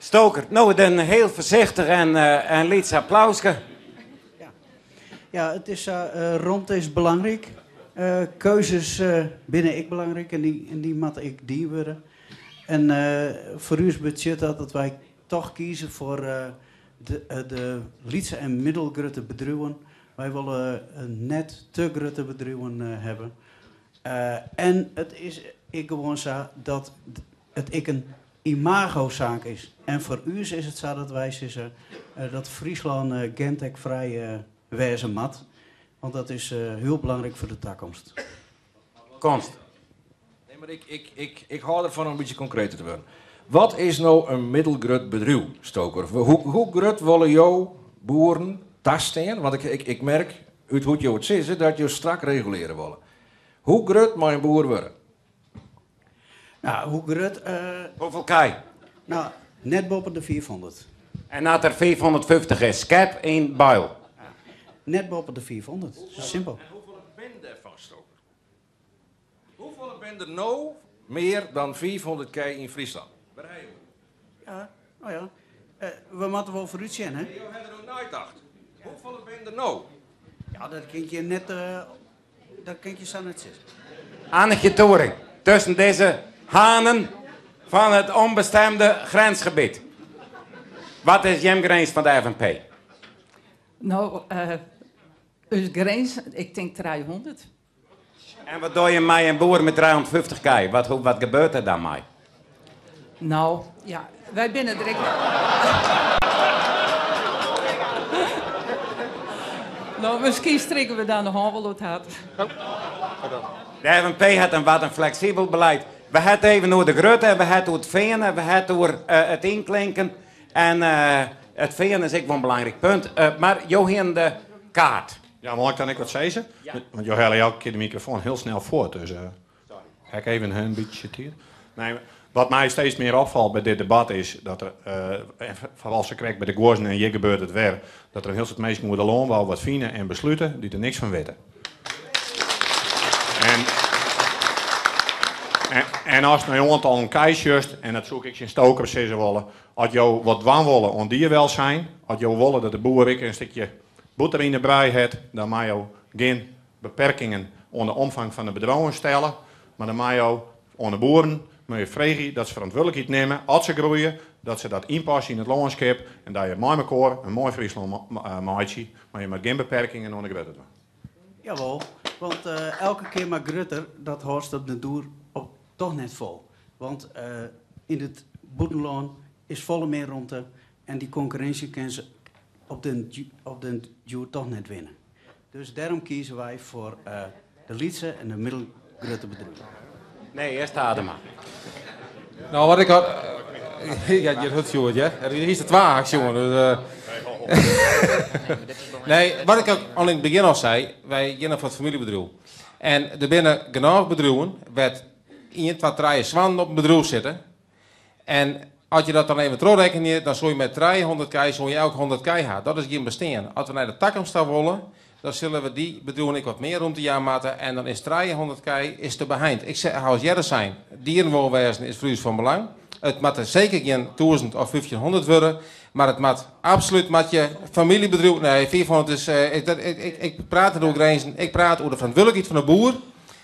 Stoker, no dan hiel foarsichtich en in lyts applauske. Ja, ja it is sa, romte is belangryk. Keuzes binne ek belangryk en dy moatte ek dien wurde. En foar ús betsjut dat dat wy toch kieze foar de lytse en middelgrutte bedriuwen. Wy wolle net te grutte bedriuwen hawwe. En it is ek gewoan sa dat it ek in imagosaak is. En foar ús is it sa dat wy sizze dat Fryslân gentechfrij wêze moat. Want dat is hiel belangryk foar de takomst. Konst. Nee, mar ik hâld derfan om in bytsje konkreter te wurden. Wat is no in middelgrut bedriuw, Stoker? Hoe grut wolle jo boeren tastean? Want ik merk út hoe't jo it sizze dat jo strak regulearje wolle. Hoe grut mei in boer wurde? Nou, hoe grut? Hoefolle kij? Nou, net boppe de 500. En as der 550 is, skep yn buil. Net boppe de 500. Simpel. En hoefolle binne dêrfan, Stoker? Hoefolle binne der no mear dan 500 kij yn Fryslân? Wêr ha jo it? Ja, no ja. We moatte wol foarút sjen, hè? Jo hawwe der oer neitocht. Hoefolle binne der no? Ja, dat kin ik je net, dat kin ik je sa net sizze. Annigje Toering, tusken dizze hanen fan it ûnbestemde grensgebiet. Wat is jim grins fan de FNP? No, ús grins, ik tink 300. En wat dogge je mei in boer mei 350 kij? Wat, wat gebeurt der dan mei? No, ja, wy binne der ek. No, miskien strikke we dan de hân wol oer it hert. De FNP hat in wat in fleksibel beleid. We ha it even oer de grutte, we ha it oer it fean, we ha it oer it ynklinken. En it fean is ek wol in belangryk punt. Mar jo hienen de kaart. Ja, mei ik dan ek wat sizze? Want jo helje elke kear de mikrofoan hiel snel fuort, dus ha ik even in bytsje tiid. Nee, wat my steeds mear opfalt by dit debat is dat der, en foaral sakrekt by de guozzen en hjir gebeurt it wer, dat der in hiel soad minsken oer de lânbou wat fine en beslute dy't der niks fan witte. En, en ast nei oantallen kij sjochst, en dat soe ik ek tsjin Stoker sizze wolle, as jo wat dwaan wolle oan dierwelzijn, as jo wolle dat de boer ek in stikje bûter yn de brij hat, dan meie jo gjin beperkingen oan de omfang fan de bedriuwen stelle, mar dan meie jo oan de boeren meie freegje dat se ferantwurdlikheid nimme as se groeie, dat se dat ynpasse yn it lânskip en dat je mei mekoar in moai Fryslân meitsje, mar je moatte gjin beperkingen oan de grutte dwaan. Jawol, want elke kear mar grutter, dat hâldst op den doer op toch net fol. Want yn it bûtenlân is folle mear romte en dy konkurrinsje kin se op den, op den djoer toch net winne. Dus dêrom kieze wy foar de lytse en de middelgrutte bedriuwen. Nee, earst Adema. No, wat ik had. Ja, hjir hurd sjoerd, hè. Hier is de twa ik sjoen. Dus, nee, wat ik al yn it begjin al sei, wy geane foar it famyljebedriuw. En der binne genôch bedriuwen wêr't ien, twa, trije soannen op in bedriuw sitte. En as je dat dan even trochrekkenje, dan soe je mei 300 kij soe je elk 100 kij ha. Dat is gjin bestean. As we nei de takomst ta wolle, dan sille we dy bedriuwen ek wat mear romte jaan moatte en dan is 300 kij is te beheind. Ik ha al earder sein, dierenwolwêzen is foar ús fan belang. It moat der seker gjin 1000 of 1500 wurde, mar it moat absolút moat je famyljebedriuw, nee 500 is, ik, ik praat net oer grinzen, ik praat oer de ferantwurdlikheid fan de boer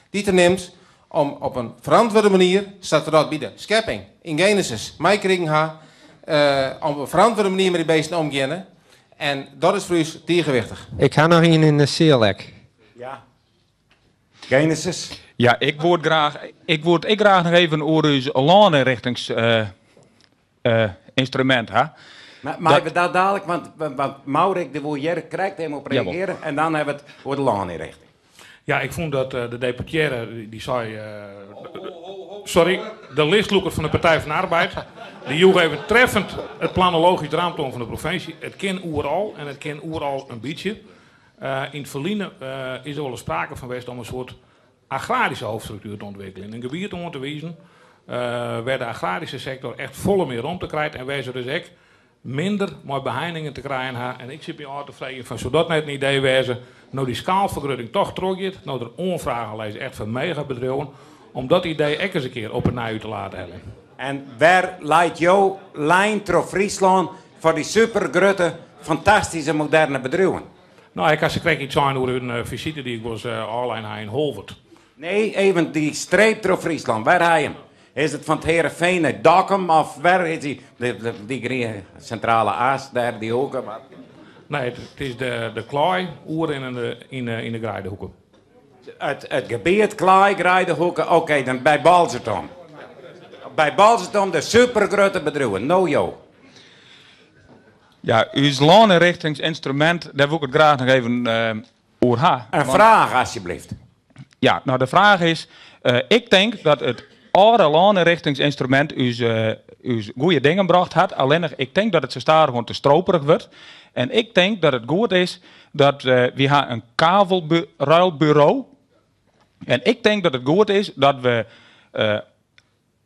dy't er nimt om op in ferantwurde manier, sa't we dat by de skepping yn Genesis meikrigen ha, om op in ferantwurde manier mei dy beesten omgeane. En dat is foar ús tige wichtich. Ik ha noch ien yn de seal ek. Ja. Genesis. Ja, ik woe graach, ik woe it ek graach noch even oer ús lânynrichtingsinstrumint ha. Meie we dat dadelijk, want Maurik dy woe hjir krekt even op reagearje en dan hawwe we it oer de lânynrichting. Ja, ik fûn dat de deputearre dy sei. Sorry, de listlûker fan de Partij van de Arbeid. Dy joech even treffend it planologysk ramt oan fan de provinsje. It kin oeral en it kin oeral in bytsje. Yn it ferline is der wolris sprake fan west om in soart agraryske hoofdstruktuer te ûntwikkeljen. In gebiet oan te wizen wêr de agraryske sektor echt folle mear romte krijt en wêr se dus ek minder mei beheiningen te krijen ha. En ik sit my ôf te freegjen fan soe dat net in idee wêze, no dy skaalfergrutting toch trochgiet, no der oanfragen lizze echt foar megabedriuwen, om dat idee ek ris in kear op 'e nij út de lade heljen. En wêr leit jo lijn troch Fryslân foar dy supergrutte, fantastyske moderne bedriuwen? No, ik ha sakrekt iets sein oer in fisite dy't ik wolris ôflein ha yn Holwert. Nee, even dy streep troch Fryslân, wêr ha je him? Is it fan it Hearrenfean nei Dokkum of wêr is dy, dy griene sintrale as dêr, dy hoeke? Wat? Nee, it is de klaai oer yn de Greidehoeke. It gebiet klaai Greidehoeke, oké, dan by Boalsert om. By Boalsert om de supergrutte bedriuwen, no jo. Ja, ús lânynrichtingsinstrumint, dêr woe ik it graach noch even oer ha. In fraach asjebleaft. Ja, no de fraach is, ik tink dat it âlde lânynrichtingsinstrumint ús, ús goede dingen brocht hat, allinnich ik tink dat it sa stadichoan te stroperich wurdt. En ik tink dat it goed is dat wy ha in kavelruilburo. En ik tink dat it goed is dat we,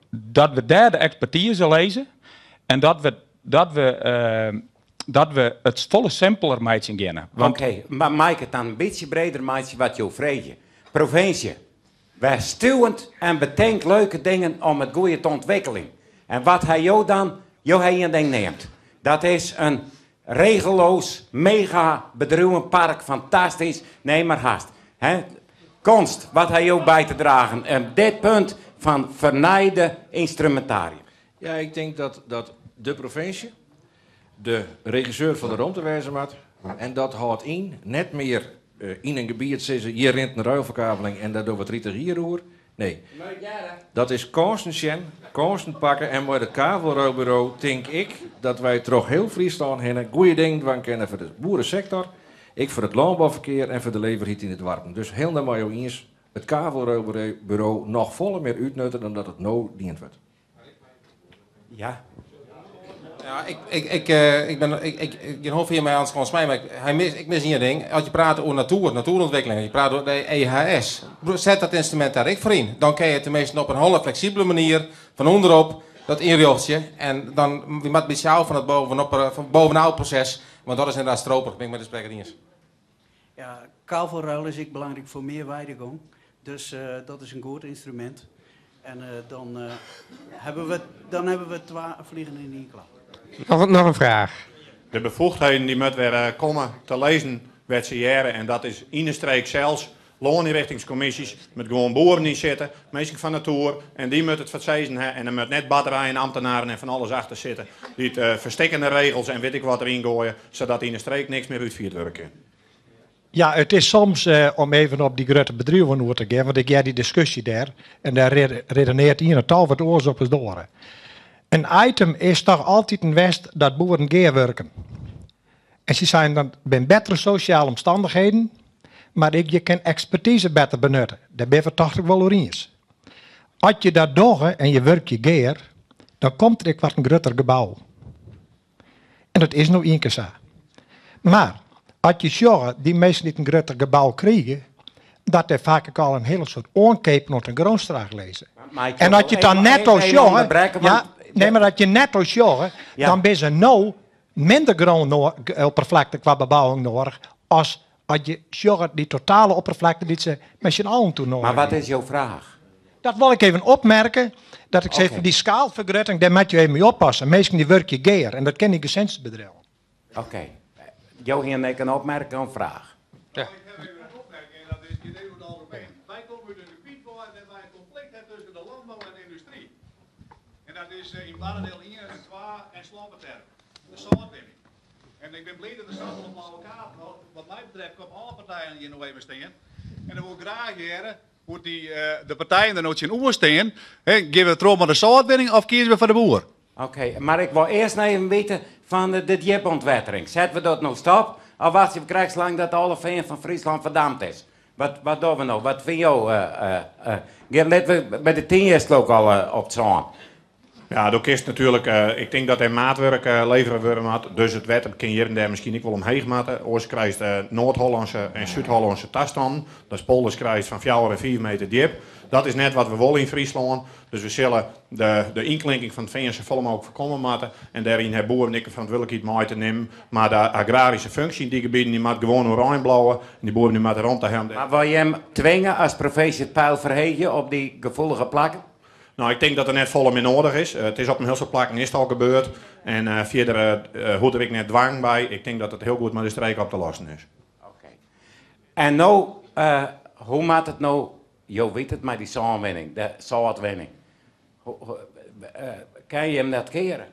dat we dêr de ekspertize lizze en dat we, dat we, dat we it folle simpeler meitsjen geane. Want Oké, mar mei ik it dan in bytsje breder meitsje wat jo freegje? Provinsje, wês stuwend en betink leuke dingen om it goede te ûntwikkeljen. En wat ha jo dan? Jo ha ien ding neamd. Dat is in regelloos mega bedriuwenpark, fantastysk. Nee, mar hast. Hè? Konst, wat ha jo by te dragen op dit punt fan fernijde ynstrumentarium? Ja, ik tink dat, dat de provinsje de regisseur fan de romte wêze moat. En dat hâldt yn net mear yn in gebiet sizze, hjir rint in ruilferkaveling en dêr dogge we 30 jier oer. Nee, dat is kânsen sjen, kânsen pakke en mei dat kavelruilburo tink ik dat wy troch hiel Fryslân hinne goede dingen dwaan kinne foar de boeresektor, ek foar it lânbouferkear en foar de leefberheid yn de doarpen. Dus hielendal mei jo iens, it kavelruilburo noch folle mear útnutte dan dat it no dien wurdt. Ja. Ja, ik, ik, ik, eh, ik ben, ik, ik, gjin hof hier mei Hans Kons mij, mar ik, hy mis, ik mis ien ding. As je prate oer natuer, natuerûntwikkeling, je prate oer de EHS, set dat ynstrumint dêr ek foar yn. Dan kinne je teminsten op in hiele fleksibele manier fan ûnderop dat ynrjochtsje. En dan, wy moatte in bytsje ôf fan it bovenop, fan bovenôf proses, want dat is ynderdaad stroperich, bin ik mei de sprekker iens. Ja, kavelruil is ek belangryk foar mear weidegong. Dus uh, dat is in goed ynstrumint. En uh, dan, uh, hawwe we, dan hawwe we twa fliegen yn ien klap. Noch, noch in fraach. De befoegdheden dy moatte wer komme te lizzen wêr't se hearre en dat is yn de streek sels. Lânynrichtingskommisjes moat gewoan boeren yn sitte, minsken fan natoer en dy moatte it foar it sizzen ha en der moat net batterijen, ambtenaren en fan alles achter sitte dy't ferstikkende regels en wit ik wat deryn goaie, sadat yn de streek niks mear útfierd wurde kin. Ja, it is soms, om even op dy grutte bedriuwen oer te gean, want ik hear dy diskusje dêr en dêr redenearret ien it tal wat oars op as de oare. In item is toch altiten west dat boeren gearwurken. En sy seinen dat binne bettere sosjale omstannichheden, mar ek je kin ekspertize better benutte. Dêr binne we tocht ik wol oer iens. As je dat dogge en je wurkje gear, dan komt der ek wat in grutter gebou. En dat is no ien kear sa. Mar as je sjogge, dy minsken dy't in grutter gebou krije, dat dêr faak ek al in hiele soad oankeapen oan ten grûnslach lizze. En as je dan netto sjogge, ja, nee, mar as je netto sjogge, dan binne se no minder grûnopperflakte kwa bebouwing noadich as as je sjogge dy totale opperflakte dy't se mei syn allen toe noadich Mar wat is jo fraach? Dat wol ik even opmerke, dat ik sis dy skaalfergrutting, dêr moatte je even mei oppasse. Minsken dy wurkje gear en dat kin yn gesinsbedriuwen. Oké. Jo hiene ek in opmerking of fraach? Ja. Ik ha even in opmerking en dat is giet even oer it algemeen. Wy komme út in gebiet wei wêr't wy in konflikt ha tusken de lânbou en de yndustry. En dat is yn Barradeel ien en twa en Sloppeterp, de sâltwinning. En ik bin bliid dat der safolle blauwe kaarten, wat my betreft komme alle partijen hjir no even stean. En dan wol ik graach hearre hoe't dy, de partijen der no tsjinoer stean. Gean we troch mei de sâltwinning of kieze we foar de boer? Oké, mar ik wol earst noch even witte fan de djipûntwettering. Sette we dat no stop of wachtsje we krekt sa lang dat alle fean fan Fryslân ferdampt is? Wat, wat dogge we no? Wat fine jo? Litte we by de Tynje's ook al op it sân. Ja, do kinst natuerlik, ik tink dat der maatwurk levere wurde moat, dus it wetter kin hjir en dêr miskien ek wol omheech moatte. Oars krijst Noard-Hollânske en Súd-Hollânske tastannen. Dat is polders krijst fan 4 en 5 meter djip. Dat is net wat we wolle yn Fryslân. Dus we sille de ynklinking fan it fean safolle mooglik foarkomme moatte en dêryn ha boeren ek in ferantwurdlikheid mei te nimmen. Mar de agraryske funksje yn dy gebieten dy moat gewoan oerein bliuwe en dy boeren dy moatte romte ha om dêr. Mar wol jim twinge as provinsje it peil ferheegje op dy gefoelige plakken? No, ik tink dat der net folle mear noadich is. It is op in hiel soad plakken is it al gebeurd. En fierder hoecht der ek net dwang by. Ik tink dat it hiel goed mei de streek op te lossen is. Oké. En no, hoe moat it no, jo witte it mei dy sânwinning, de sâltwinning. Kinne jim dat keare?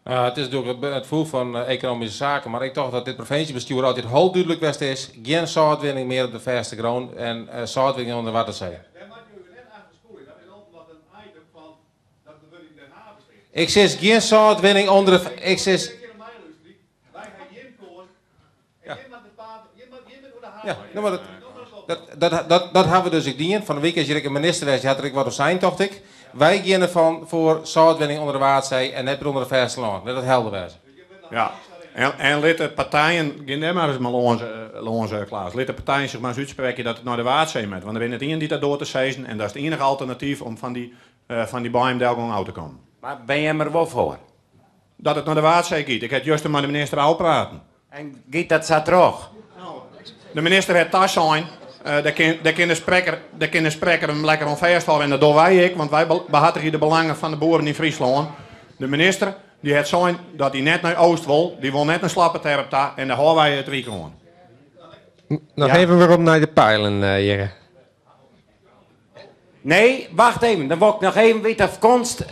It is natuerlik it foech fan ekonomyske saken, mar ik tocht dat dit provinsjebestjoer altyd hiel dúdlik west is, gjin sâltwinning mear op de fêste grûn en sâltwinning ûnder de Waddenzee. Ik sis gjin sâltwinning ûnder de, ik sis. Ja, no mar dat, dat, dat hawwe we dus ek dien. Fan 'e wike is hjir ek in minister west, dy hat der ek wat oer sein, tocht ik. Wy geane fan foar sâltwinning ûnder de Waadsee en net mear ûnder it fêstelân. Lit dat helder wêze. Ja, en lit de partijen, gean dêr mar ris mei lâns, Klaas, lit de partijen sich mar ris útsprekke dat it nei de Waadsee moat. Want der is net ien dy't dat doart te sizzen en dat is it iennige alternatyf om fan dy, fan dy boaiemdelgong ôf te kommen. Mar binne jim der wol foar? Dat it nei de Waadsee giet. Ik ha juster mei de minister ôfpraten. En giet dat sa troch? De minister hat tasein, dêr kin, dêr kin de sprekker, dêr kin de sprekker him lekker oan fêsthâlde en dat dogge wy ek, want wy behartigje de belangen fan de boeren yn Fryslân. De minister dy hat sein dat hy net nei Oost wol, dy wol net nei Slappeterp ta en dêr hâlde wy it ryk oan. Noch even werom nei de peilen, hjirre. Nee, wacht even. Dan wol ik noch even witte of Konst...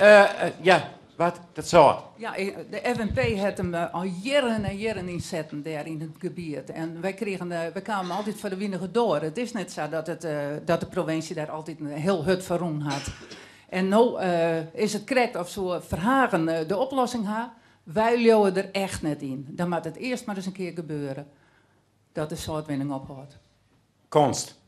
ja, wat? Dat sâlt. Ja, de FNP hat him al jierren en jierren ynsetten dêr yn it gebiet. En wy krigen, wy kamen altyd foar de winige doar. It is net sa dat, it, dat de provinsje dêr altyd in hiel hurd foar rûn hat. En no is it krekt of soe Verhagen de oplossing ha. Wy leauwe der echt net yn. Dan moat it earst mar ris in kear gebeure dat de sâltwinning ophâldt. Konst.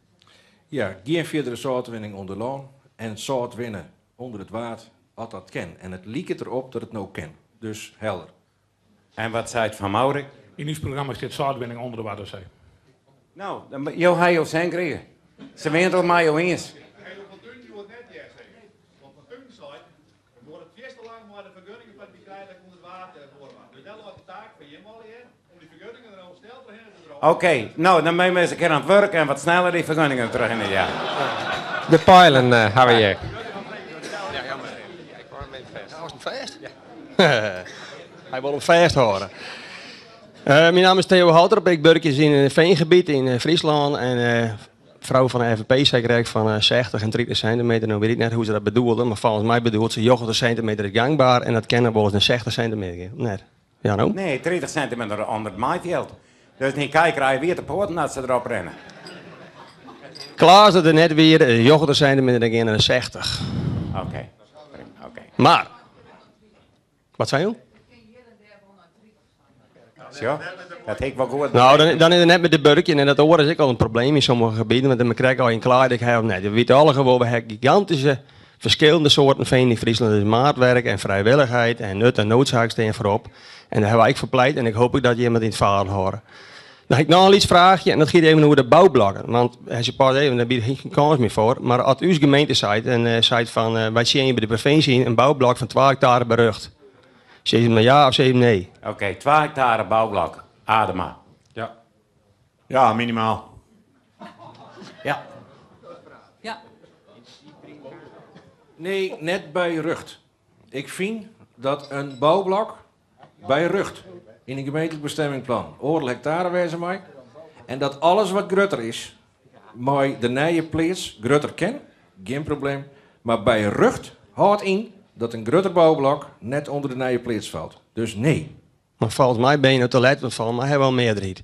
Ja, gjin fierdere sâltwinning ûnder lân en sâlt winne ûnder it Waad at dat kin. En it liket der op dat it no kin. Dus helder. En wat seit Van Mourik? Yn ús programma stiet sâltwinning ûnder de Waddenzee. No, dan jo ha jo sin krigen. Se wiene it al mei jo iens. It duorret fierste lang mei de fergunningen foar dy krije dat ik ûnder it Waad boare moat. Dus dêr leit de taak foar jim allegear om dy fergunningen der no snel trochhinne te draaien. Oké, no dan binne we ris in kear oan it wurk en wat sneller dy fergunningen der trochhinne jaan. De peilen hawwe we hjir. Ja, jammer. Ja, ik hâld him even fêst. Hâldst him fêst? Ja. Hy wol him fêsthâlde. Myn namme is Theo Haltrop, ik wurkje yn in feangebiet yn Fryslân en Frou fan de FNP sei krekt fan 60 en 30 sintimeter. No wit ik net hoe't se dat bedoelde, mar folgens my bedoelt se 90 sintimeter is gangber en dat kin noch wolris nei 60 sintimeter gean. Net? Ja, no? Nee, 30 sintimeter ûnder it maaifjild. Dus dy kij krije wiete poaten as se derop rinne. Klaas dat it net wier, 90 sintimeter dan gean nei 60. Oké, oké. Mar, wat sei jo? Sjoch, dat hie ik wol goed. No, dan, dan is it net mear te burkjen en dat oare is ek al in probleem yn sommige gebieten, want dan krij ik al in klaai ik ha of net. We witte allegear wol, we ha gigantyske ferskillende soarten fean yn Fryslân. Dat is maatwerk en frijwillichheid en nut en noodzaak stean foarop. En dêr hawwe wy ek foar pleit en ik hoop ek dat jimme it yn it falen hâlde. Dan ha ik noch in lyts fraachje en dat giet even oer de boublokken. Want as je pas even, dêr bied ik gjin kâns mear foar, mar as ús gemeente seit en eh, seit fan eh, wy tsjinje by de provinsje yn in boublok fan 2 hektare by rjocht. Sizze jim dan ja of sizze jim nee? Oké, 2 hektare boublok. Adema. Ja. Ja, minimaal. Ja. Ja. Nee, net by rjocht. Ik fyn dat in boublok by rjocht yn in gemeentlik bestemmingplan oardel hektare wêze mei en dat alles wat grutter is mei de nije pleats grutter kin, gjin probleem. Mar by rjocht hâldt yn dat in grutter boublok net ûnder de nije pleats falt. Dus nee. Mar folgens my binne je no te let, want folgens my hawwe we al mearderheid.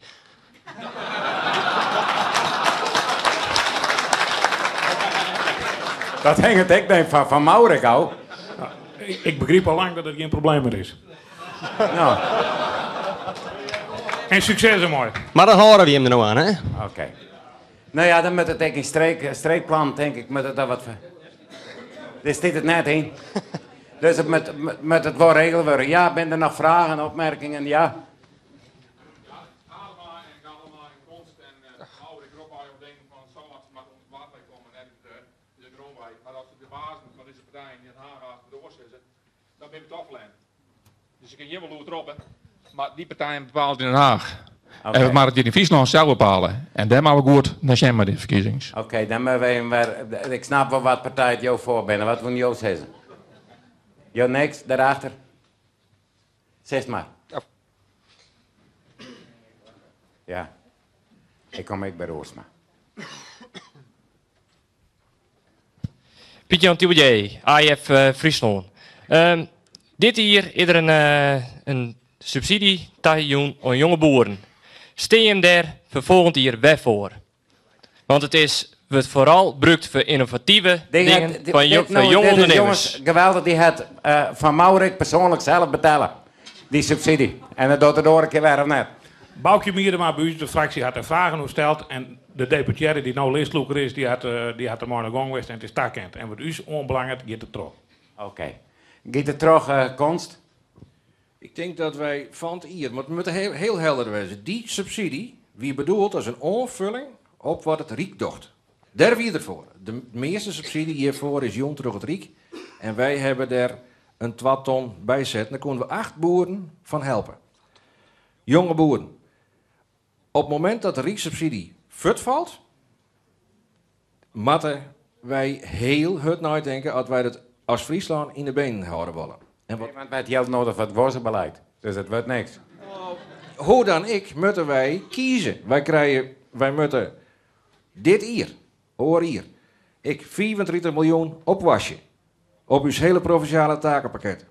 Dat hinget ek net fan Van Mourik ôf. Ik begryp al lang dat it gjin probleem mear is. No. En sukses dermei. Mar dan hâlde we jim der no oan, hè? Oké. No ja, dan moat it ek yn streek, streekplan, tink ik, moat it dan wat. Dêr stiet it net yn. Dus it moat, moat it wol regele wurde. Ja, binne der noch fragen, opmerkingen? Ja. Adema en Galema en Konst en Mourik roppe al dingen fan sâlt moat ûnder it Waad komme, net út de grûn wei. Mar as de bazen fan dizze partijen yn Den Haag aanst it oars sizze, dan binne we toch ferlern. Dus ik kin hjir wol lûd roppe, mar dy partijen bepale it yn Den Haag. Oké. En we moatte it hjir yn Fryslân sels bepale. En dêr moatte we goed nei sjen mei de ferkiezings. Oké, dan moatte we even wer. Ik snap wol wat partij jo foar binne. Wat woene jo sizze? Jo niks, dêrachter? Sis mar. Ja, ik kom ek by Roersma. Piet-Jan Tilbje, AIF Fryslân. Dit jier is der in subsydzje tajûn oan jonge boeren. Stean jim dêr foar folgjend jier wer foar? Want it is wurdt foaral brûkt foar ynnovative dingen foar jonge ûndernimmers. Jonges, geweldich, dy hat Van Mourik persoanlik sels betelle, dy subsydzje. En dat docht er de oare kear wer, of net? Baukje Miedema by ús de fraksje hat der fragen oer steld en de deputearre dy't no listlûker is, dy hat dy hat der mei oan de gong west en it is takend. En wat ús oanbelanget giet it troch. Oké. Giet it troch, Konst? Ik tink dat wy fan 't jier, want we moatte hiel helder wêze, dy subsydzje wie bedoeld as in oanfulling op wat it Ryk docht. Dêr wie er foar. De measte subsydzje hjirfoar is jûn troch it Ryk en wy hawwe der in 2 ton by setten. Dêr koene we 8 boeren fan helpe. Jonge boeren. Op it momint dat de Rykssubsydzje fuortfalt, moatte wy hiel hurd neitinke oft wy dat as Fryslân yn de benen hâlde wolle. En wat... Want wy ha jild nedich foar it guozzebeleid, dus it wurdt niks. Hoe dan ek moatte wy kieze. Wy krije, wy moatte dit jier, oar jier, ek 35 miljoen ophoastje op ús hiele provinsjale takenpakket.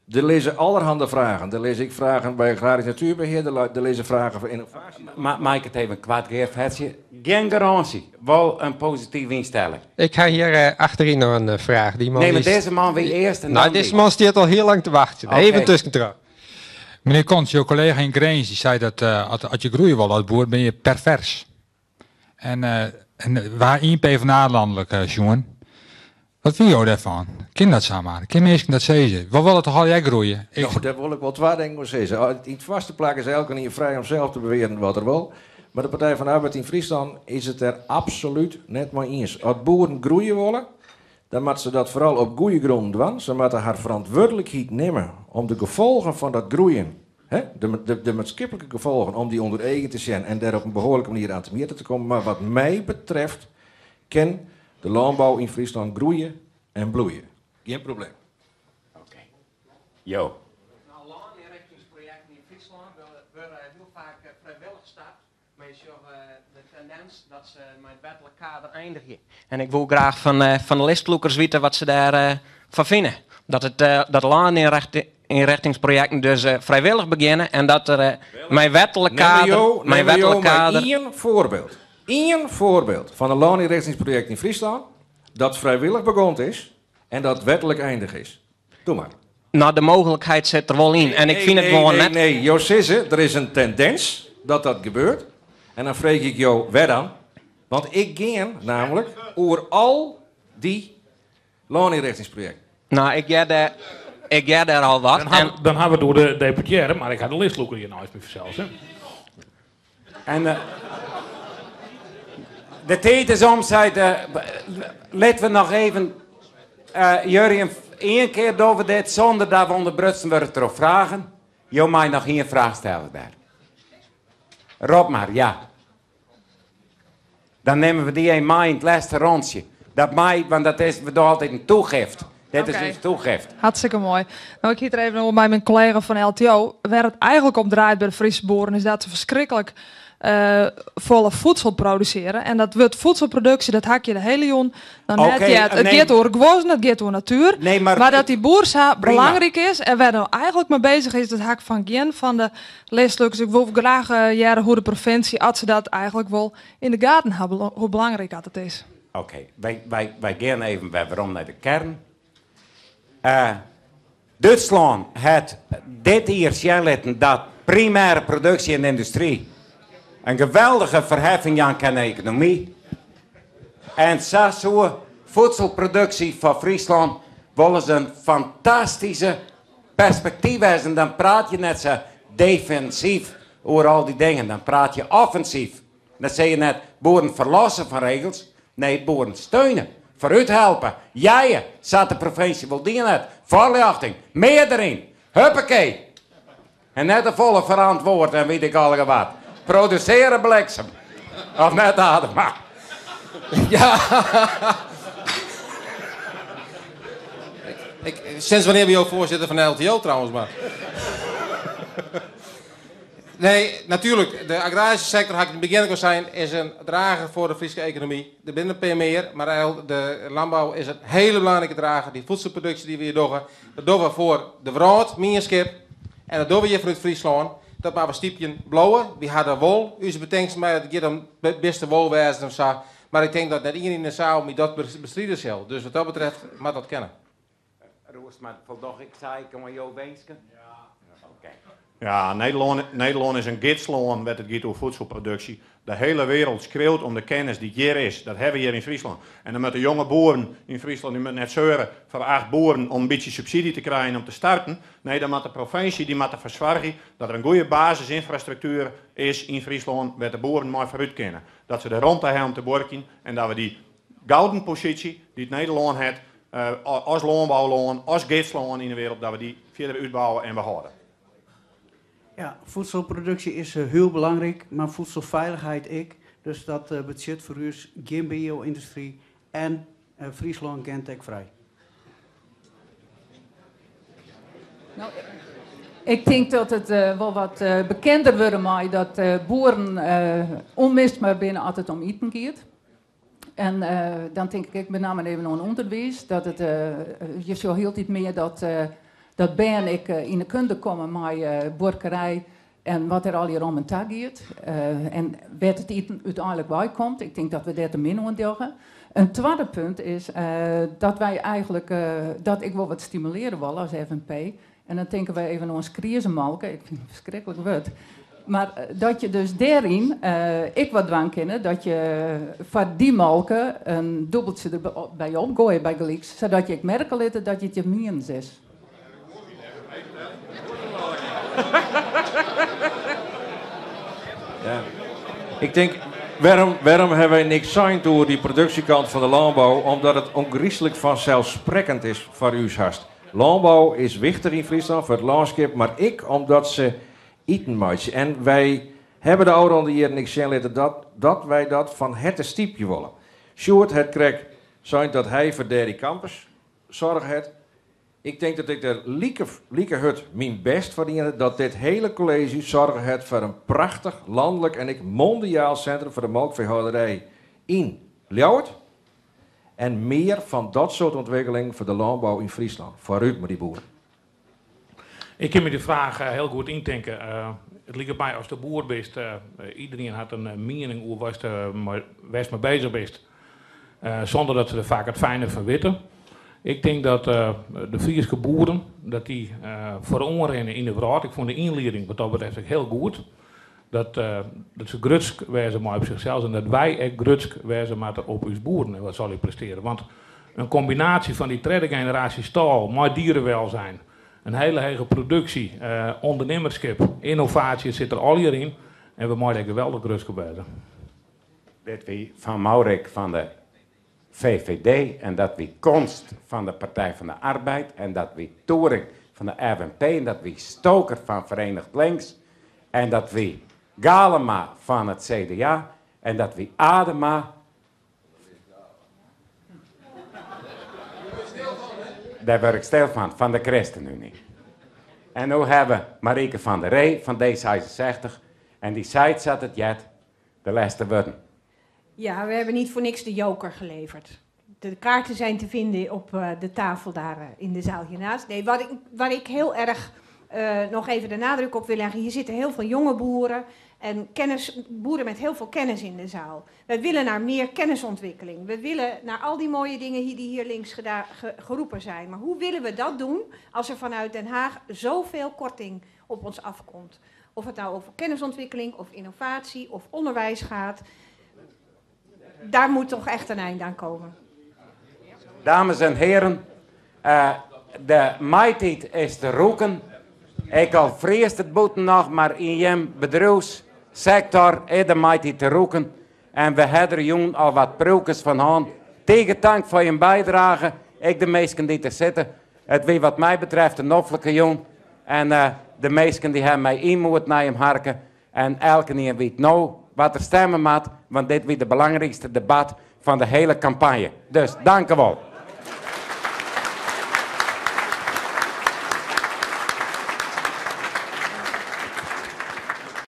Der lizze allerhande fragen. Der lizze ek fragen by agrarysk natuerbehear, der lizze fragen foar ynnovaasje. Mei ik it even koart gearfetsje? Gjin garânsje, wol in positive ynstelling. Ik ha hjir achteryn noch in fraach. Dy man Nee, mar dizze man wie earst en Nou, dan dizze dy. man stiet al hiel lang te wachtsjen. Oké. Even tuskentroch. Menear Konst, jo kollega yn Grins dy sei dat as je groeie wolle as boer binne je pervers. En we ha ien PvdA lanlik sjoen. Wat fine jo dêrfan? Kin dat samar? Kin minsken dat sizze? We wolle toch allegear groeie? Ik... No, dêr wol ik wol twa dingen oer sizze. Yn it foarste plak is elkenien frij om sels te bewearen wat er wol. Mar de Partij van de Arbeid yn Fryslân is it dêr absolút net mei iens. As boeren groeie wolle, dan moatte se dat foaral op goede grûnen dwaan. Se moatte har ferantwurdlikheid nimme om de gefolgen fan dat groeien De, de maatskiplike gefolgen om dy ûnder eagen te sjen en dêr op in behoarlike manier oan temjitte te kommen. Mar wat my betreft kin de lânbou yn Fryslân groeie en bloeie. Gjin probleem. Oké. Jo. No, lânynrjochtingsprojekten yn Fryslân wurde hiel faak frijwillich start, mar je sjogge de tendins dat se mei it wetlik kader eindigje. En ik woe graach fan de listlûkers witte wat se dêr fan fine. Dat, it, dat lânynrjochtingsprojekten dus frijwillich begjinne en dat der mei wetlik kader... Mei wetlik kader ien foarbyld. Ien foarbyld fan in lânynrjochtingsprojekt yn Fryslân dat frijwillich begûn is en dat wetlik eindige is. Doe mar. No, de mooglikheid sit der wol yn. En ik fyn it gewoan net. Nee, nee, jo sizze der is in tendins dat dat gebeurt. En dan freegje ik jo wêr dan? Want ik gean namelijk oer al dy lânynrjochtingsprojekten. No, ik hear dêr, ik hear dêr al wat. Dan, dan ha we it oer de deputearre, mar ik ha de listlûker hjir neist my fansels. Hè. En uh, de tiid is om, seit de. Litte we noch even uh, Jurjen ien kear dogge we dit sûnder dat we ûnderbrutsen wurde troch fragen. Jo meie noch ien fraach stelle dêr. Rop mar, ja. Dan nimme we dy even mei yn it lêste rûntsje. Dat mei, want dat is, we dogge altyd in toegift. Dit is Oké. ús toegift. Hartstikke moai. No, ik hie it der even oer mei myn kollega fan LTO. Wêr it eigentlik om draait by de Fryske boeren is dat se ferskriklik eh, folle voedsel produsearje. En dat wurd voedselproduksje, dat ha ik hjir de hiele jûn noch net Oké, heard. It nee. giet oer guozzen, it giet oer natuer. Nee, mar- Maar dat dy boer sa Prima. belangryk is en wêr no eigentlik mei bezich is, dat ha ik fan gjin fan de listlûkers. Ik wol graach hearre hoe de provinsje, as se dat eigentlik wol yn de gaten ha, hoe belangryk dat it is. Oké, wy, wy, wy gean even wer werom nei de kearn. Uh, Dútslân hat dit jier sjen litten dat primêre produksje yn de yndustry in geweldige ferheffing jaan kin de ekonomy. En sa soe voedselproduksje foar Fryslân wolris in fantastyske perspektyf wêze. En dan praat je net sa defensyf oer al dy dingen, dan praat je offensyf. Dan sizze je net boeren ferlosse fan regels, nee boeren steune, foarút helpe, jeie, sa't de provinsje wol dien hat, foarljochting, mear deryn, huppakee! En net te folle ferantwurd en wit ik allegear wat. Produsearre bliksem. Of net, Adema? Ja. Ik, sinds wannear binne jo foarsitter fan de LTO trouwens, mar. Nee, natuerlik, de agraryske sektor, ha ik yn it begjin ek al sein, is in drager foar de Fryske ekonomy. Der binne in pear mear, mar de lânbou is in hiele belangrike drager. Dy voedselproduksje dy't we hjir dogge, dat dogge we foar de wrâldmienskip en dat dogge we hjir fanút Fryslân. Dat moatte we stypjen bliuwe. Wy ha der wol ús betingsten by, it giet om bistewolwêzen of sa. Mar ik tink dat net ien yn de saal my dat bestride sil. Dus wat dat betreft moat dat kinne. Roersma, foldoch ik sa ek oan jo winsken? Oké. Ja, Nederlân, Nederlân is in gidslân wêr't it giet oer voedselproduksje. De hele wereld skreaut om de kennis dy't hjir is. Dat hawwe we hjir yn Fryslân. En dan moatte jonge boeren yn Fryslân, dy moatte net seure foar 8 boeren om in bytsje subsydzje te krijen om te starten. Nee, dan moat de provinsje dy moat derfoar soargje dat der in goede basisynfrastruktuer is yn Fryslân wêr't de boeren mei foarút kinne. Dat se de romte hawwe om te buorkjen en dat we dy gouden posysje dy't Nederlân hat as lânboulân, as gidslân yn de wereld, dat we dy fierder útbouwe en behâlde. Ja, voedselproduksje is hiel belangryk, mar voedselfeilichheid ek. Dus dat betsjut foar ús gjin bio-yndustry en Fryslân gentechfrij. No, ik tink dat it wol wat bekender wurde mei dat boeren ûnmisber binne as it om iten giet. En dan tink ik ek benammen even oan ûnderwiis. Dat it, je sjogge hieltyd mear dat, dat bern ek yn 'e kunde komme mei buorkerij en wat der allegear om en ta giet. En wêr't it iten úteinlik wei komt. Ik tink dat we dêr te min oan dogge. In twadde punt is dat wy eigentlik dat ek wol wat stimulearje wolle as FNP. En dan tinke wy even oan skriezemolke, ik fyn it in ferskriklik wurd. Mar dat je dus dêryn ek wat dwaan kinne, dat je foar dy molke in dûbeltsje derby opgoaie bygelyks, sadat je ek merke litte dat je it jim mienens is. Ja. Ik tink, wêrom, wêrom hawwe wy niks sein oer dy produksjekant fan de lânbou? Omdat it ûngriislik fanselssprekkend is foar ús hast. Lânbou is wichtich yn Fryslân foar it lânskip, mar ek omdat se iten meitsje. En wy hawwe de ôfrûne jierren ek sjen litten dat, dat wy dat fan herte stypje wolle. Sjoerd hat krekt sein dat hy foar Dairy Campus soarge hat. Ik tink dat ik der like, like hurd myn bêst foar dien ha dat dit hiele kolleezje soarge hat foar in prachtich lanlik en ek mondiaal sintrum foar de molkfeehâlderij yn Ljouwert. En mear fan dat soart ûntwikkelingen foar de lânbou yn Fryslân. Foarút mei dy boeren. Ik kin my de fraach hiel goed yntinke. It liket my ast de boer bist, iderien hat in miening oer watst wêr'tst mei beuzich bist, sûnder dat se der faak it fijne fan witte. Ik tink dat de Fryske boeren dat dy foaroanrinne yn de wrâld. Ik fûn de ynlieding wat dat betreft ek hiel goed. Dat dat se grutsk wêze meie op sichsels en dat wy ek grutsk wêze moatte op ús boeren en wat se allegear prestearje. Want in kombinaasje fan dy tredde generaasje stâl mei dierewelzijn, in hiele hege produksje, ûndernimmerskip, ynnovaasje, it sit der allegear yn en we meie dêr geweldich grutsk op wêze. Dit wie Van Mourik fan de VVD en dat wie Konst fan de Partij van de Arbeid en dat wie Toering fan de FNP en dat wie Stoker fan Verenigd Links en dat wie Galema fan it CDA en dat wie Adema. Dêr wurd ik stil fan, fan de ChristenUnie. En no hawwe we Marieke van der Ree fan D66 en dy seit sa't it heart de lêste wurden. Ja, we hebben niet voor niks de joker geleverd. De kaarten zijn te vinden op eh, de tafel daar eh, in de zaal hiernaast. Nee, wat ik, waar ik heel erg uh, nog even de nadruk op wil leggen. Hier zitten heel veel jonge boeren en kennis, boeren met heel veel kennis in de zaal. Wij willen naar meer kennisontwikkeling. We willen naar al die mooie dingen die hier links ge geroepen zijn. Maar hoe willen we dat doen als er vanuit Den Haag zoveel korting op ons afkomt? Of het nou over kennisontwikkeling of innovatie of onderwijs gaat. Daar moet toch echt een eind aan komen. Dames en heren, uh, de maitiid is te rûken. Ek al friest it bûten noch, mar yn jim bedriuwssektor is de maitiid te rûken. En we ha der jûn al wat priuwkes fan hân. Tige tank foar jim bydrage, ek de minsken dy't der sitte. It wie wat my betreft in noflike jûn. En uh, de minsken dy hawwe mei ynmoed nei jim harke. En elkenien wit no wat er stemme moat, want dit wie de belangrykste debat fan de hiele kampanje. Dus dankewol.